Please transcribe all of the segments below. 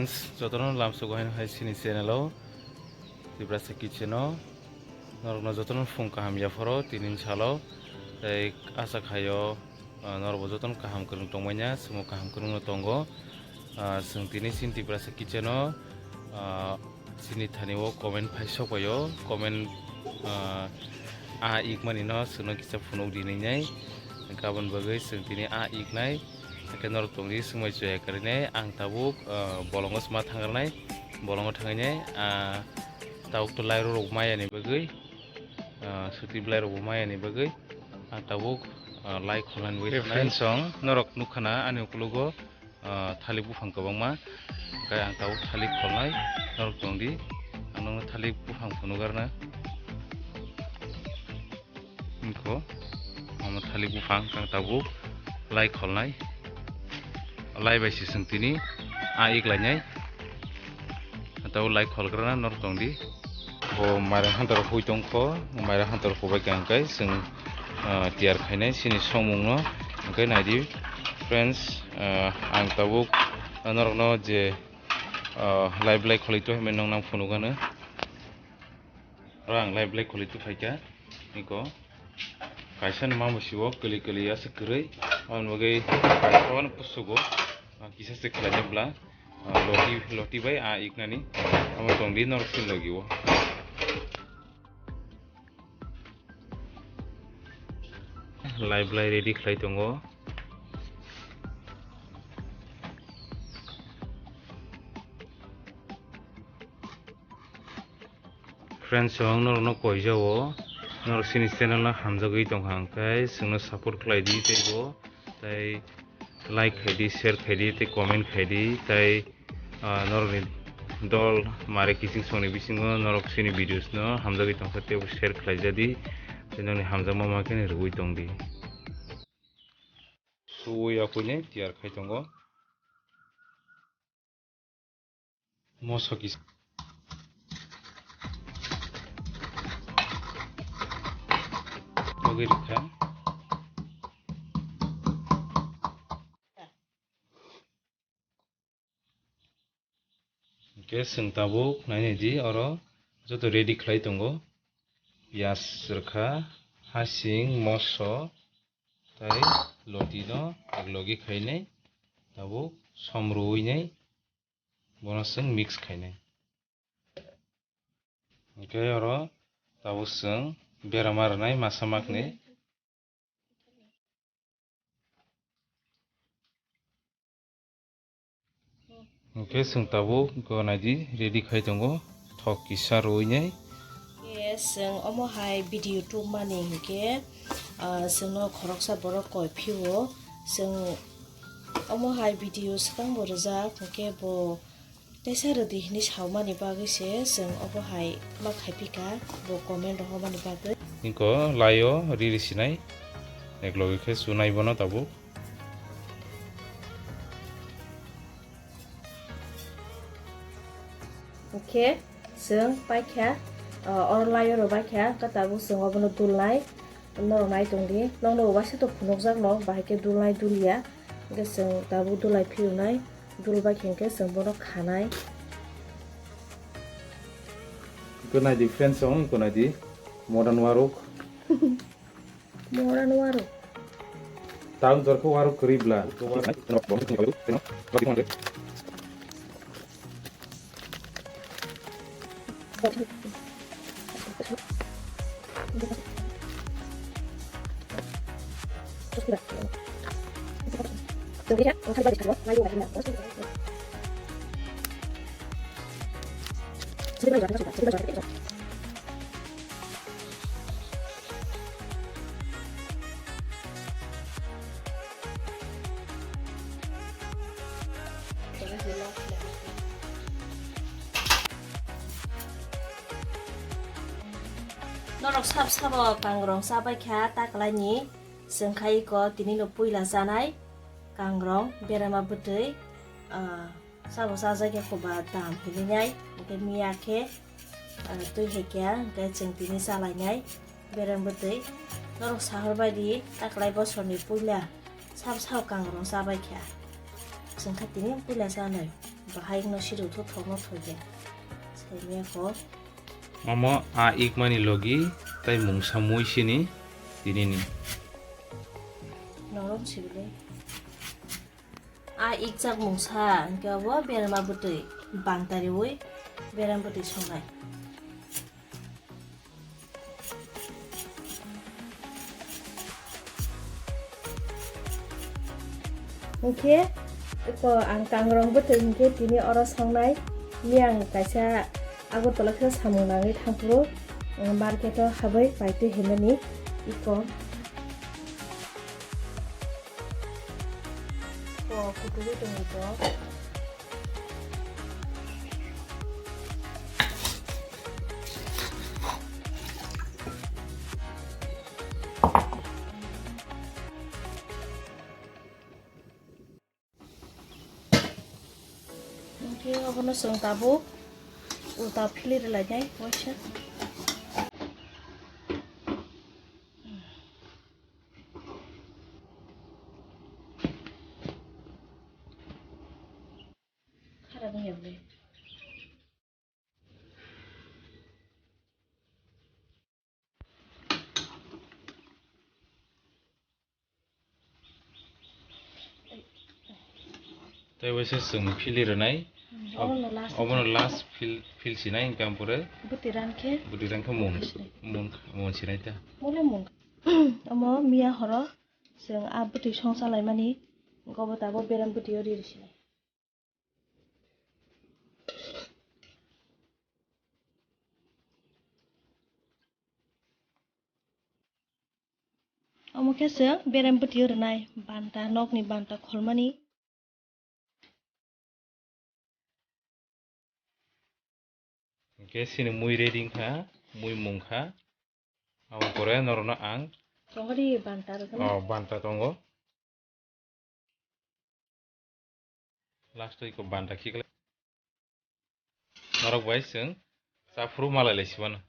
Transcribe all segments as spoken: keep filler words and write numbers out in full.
Jotono lamsogo haino hai chini channel o, Tiprasa Kitchen o. Norokno jotono phung kaham yapharo tini salo. Tei acha khaio, ah, norokbo jotono kaham kwrwng tongmanya, chwngbo kaham kwrwngno tongo. Ah, chwng tini chini Tiprasa Kitchen o, ah, chini thani o comment phai sokpaio, comment, ah, a ikmani no chwngno kisa phunuk di nai. Aboni bagwi chwng tini a iknai. Hwnkhe norok tongdi swngbai chuya kwrwinai, ang tabuk, ah, bolongo sma thangrwnai, bolongo thanginai, ah, tabuk to lai rok mayani bagwi, ah, suti belai rok bo mayani bagwi, ang tabuk, ah, lai kholnani bagwi. Friends, song norok nukha na ani ukologo, ah, thalik buphang kwbangma, hwnkhe ang tabuk thalik kholnai, norok tongdi, ang nokno thalik buphang phunukgwrna. Wngkho, omo thalik buphang kang tabuk lai kholnai. Lai bai se chwng tini a iklainai. Tabuk lai kholgrana norok tongdi. Bo mairang hantor hui tongkho, mairang hantor hubai kang kai chwng, ah, tiyar khainai chini songmungno. Hwnkhe naidi friends, ah, ang tabuk norokno je, ah, lai belai kholoi tongmani nong nang phunukgwno. Oro ang lai belai kholoi tongphaikha. Niko kaisa ni mambo sibo kwlwi kwlwi aswk kwrwi. Aboni bagwi kaisa wano pusugo, ah, kisa se khlainai bwla, ah, loti, loti bai a iknani. Amo tongdi norok sin logi o. Lai belai ready khlai tongo. Friends, ang norokno koijao, norok chini channel no hamjagwi tongkha, hwnkhe chwngno support khlai di teibo, tei like khai di, share khai di, tei comment khai di, tei, ah, norokni dol mare kiching songni bisingo norok chini videos no hamjagwi tongkha, teibo share khlai ja di, tei nokni hamjakma ma khe rwui tong di. Suwi aphune tiyar khai tongo. Moso kis-, bagwi rikha. Hwnkhe chwng tabuk nainai di, oro joto ready khlai tongo. Piyaj rwkha, hasing, moso, tei loti no eklogi khainai, tabuk som rwui nai, bono chwng mix khainai. Hwnkhe oro tabuk chwng berama rwnai masa makni. Hwnkhe chwng tabuk gwnai di ready khai tongo, thok kisa rwui nai. Hwnkhe chwng omo hai video tubmani hwnkhe, ah, chwngno khoroksa borok koi phio. Chwng omo hai video swkang bo rwjak, hwnkhe bo teisa rwdi hwnwi saumani bagwi se chwng obo hai ma khai phi kha, bo comment rohormani bagwi. Niko laio riri sinai, eklogi khe sunai bono tabuk. Hwnkhe chwng paikha, o, oro laio rw baikha, hwnkhe tabuk chwng obono dulnai, norok nai tongdi, nokno uaisa to phunukjakno, bahai khe dulnai dulya, hwnkhe chwng tabuk dulai phiyoknai, dul baikha hwnkhe chwng bono khanai. Iko nai di friends, ong iko nai di, modern waruk. Mora no aro. Town jor khe waruk kwrwi bla. Norok sab sabo kangrong chabai kha ta kwlaini, chwng khai iko tini no puila chanai kangrong berama bwtwi, ah, Sabo chajakya koba dam hinwi nai, hwnkhe miya khe, ah, twi hai khe, hwnkhe chwng tini chalainai bereng bwtwi. Norok sahor bai di, taklai bosorni puila sabo sabo kangrong chabai kha. Chwng kha tini puila chanai. Bahai no siru tho thok no thoi de. Sai me ko. Omo a ikmani logi tai mungsa mui sini tinini. Norom sibile. A ikjak mungsa, hingke abo berema bwtwi bantariwi berem bwtwi songnai. Hingke eko ang kangrong bwtwi hingke tini oro songnai. Miyang kaisa Agartala khe samung nangwi thangphuru, market o habwi paitwi himani eko. O, kuturwi tongwi to. Hingke obono chwng tabuk ulta philiri lainai waisa. Kharap wngya bwle. Tei waisa chwng phili rwnai. Hmm, obono last. Obono last phil, phil sinai, hingke ang pore bwtwi ran khe, bwtwi ran khe mun, mun, mun sinai ta. Mole mun. Omo miya horo chwng a bwtwi song chalaimani, gobo tabuk berem bwtwi o ri rw sinai. Omo khe chwng berem bwtwi o rwnai banta, nokni banta kholmani. Hingke chini mui ready wngkha, mui mungkha. Abo pore norokno ang tongo di banta rwkhe. Oh, banta tongo. Last week o banta khiklai. Norok bai chwng chaphuru malai lai sibano.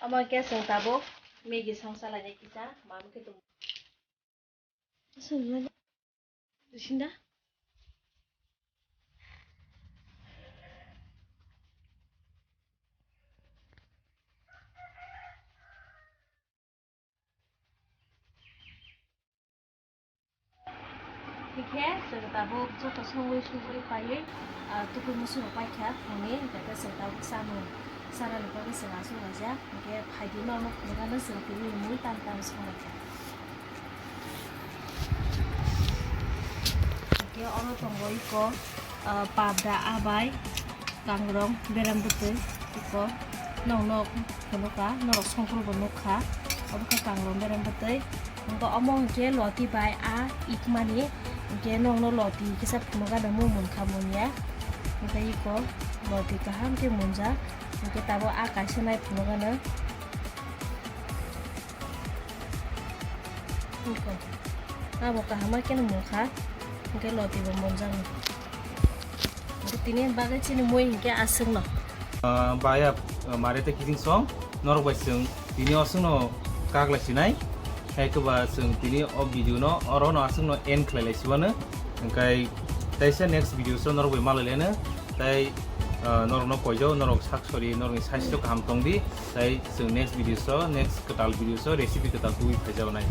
Omo khe chwng tabuk Maggi song salainai kisa, mami khe tum. Sinda. Hingkhe chwng tabuk joto songwi sugwi paiwi, ah, tukhuk muchungo paikha phungni, hingkhe chwng tabuk chamung chanani bagwi chwng aswk laijak, hingkhe phaidi norok phunukgano chwng tini mui tam tam songlaikha. Hingkhe oro tongo iko, ah, pabda abai, kangrong, berem bwtwi, iko, nokno phunukha, norok songkrubo nukha, obo khe kangrong berem bwtwi. Hingke omo hingke loti bai a ikmani, hingke nokno loti kisa phunukgana mung munkha munya. Hingke iko loti kaham khe munjak, hingke tabuk a kaisa nai phunukgana. Iko. Abo kaham khe munkha, hingke loti bo munjak. Tini bagwi chini mui hingke aswkno. Ah, baya, ah, mare tei kiching song, norok bai chwng tini aswkno kaglai sinai. Hai khe ba chwng tini o video no oro no aswkno end khlai lai sibano. Hingkai teisa next video so norok bai malai leno. Tai, ah, norok no koijo, norok sak sori, norok ni saisto kaham tong di. Tai chwng next video so, next kwtal video so, recipe kwtal tubui phai jao nai.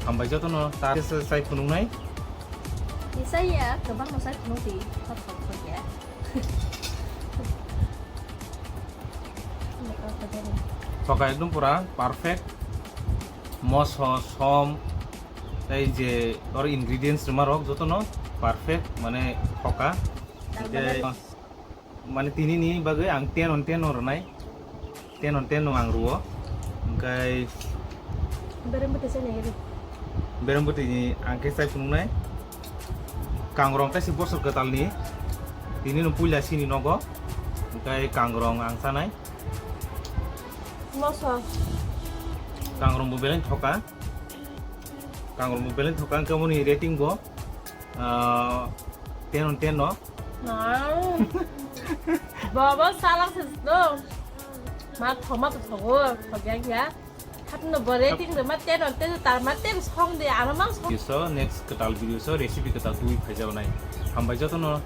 Hambai joto no ta se sai phunuk nai. Kisaya, kwbangma sai phunuk di, thok thok thok ya. Thoka ekdom pura perfect. Moso, som, tei je oro ingredients rwma rok joto no perfect, mane thoka. Hingke mane tini ni bagwi ang ten on ten no rwnai. Ten on ten no ang rwo. Hingkai berem bwtwi chai nai. Berem bwtwi ni ang khe chai phunuknai. Kangrong kaisa bosor kwtal ni. Tini no puila sini nogo. Hingkai kangrong ang chanai. Moso. Kangrong bo belai thoka. Kangrong bo belai thoka, hingke moni rating bo, ah, ten on ten no. Nah. Baba salah sih tuh. Mak tomat tuh, kau yang ya. Hapno bo rating rwma ten on ten tar ma ten song de ano mang song. So next kwtal video so recipe kwtal twi phaijago nai. Hambai jotono